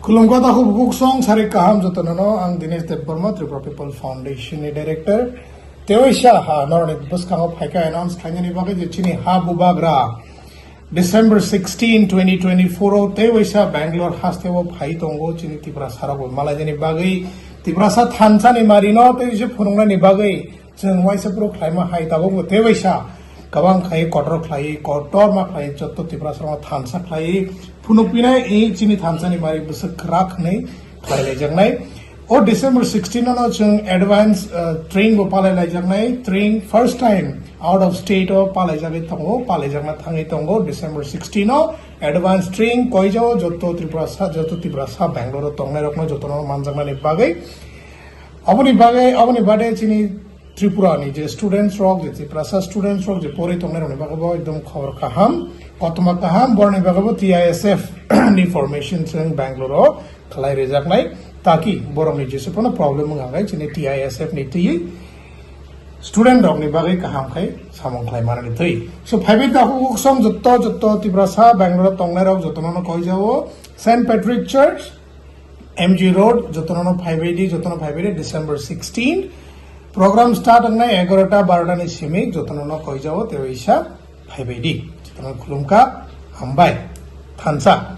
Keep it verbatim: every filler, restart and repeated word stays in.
Khulumkha takhuk bukhuk song sari kaham jotono no, ang Dinesh Debbarma, Tripura People Foundation ni director. Tewaisa ha norni bwskango phaikha announce khlainani bagwi je chini ha bubagra December sixteen, twenty twenty-four o tewaisa Bangalore hasteo phai tongo chini Tiprasa rok malainani bagwi, Tiprasa thansa ni marino tewaisa phunuknani bagwi. Chwng waisa phuru khlaima hai tabukbo tewaisa kwbang khlai kotor khlai, kotorma khlai, jotto Tiprasa rokno thansa khlai phunukpinai i chini thansa ni mari bwswk kwrak hwnwi khlai laijaknai. O December sixteen no chwng advance, uh, train bo palai laijaknai, train first time out of state o palai jagwi tongo, palai jakna thangwi tongo December sixteen o advance train koijao jotto Tripura sa, jotto Tiprasa Bangalore o tongnai rokno jotono manjaknani bagwi. Aboni bagwi, aboni bade chini Tripura ni je students rok, je Tiprasa students rok, je pori tongnai rokni bagwi bo ekdom khobor kaham, kothoma kaham, borni bagwi bo T I S F ni formation chwng Bangalore o khlai rijaknai, taki borokni jesu phano problem wngkha khe chini T I S F ni twi student rokni bagwi kaham khai samung khlai manani twi. So, phaibai takhuk song jotto, jotto Tiprasa Bangalore o tongnai rok jotono no koijao Saint Patrick Church, M G Road, jotono no phaibai di, jotono phaibai di, December sixteen. Program start wngnai egarota barota ni simi, jotono no koijao tewaisa phaibai di. Jotono khulumkha, hambai, thansa.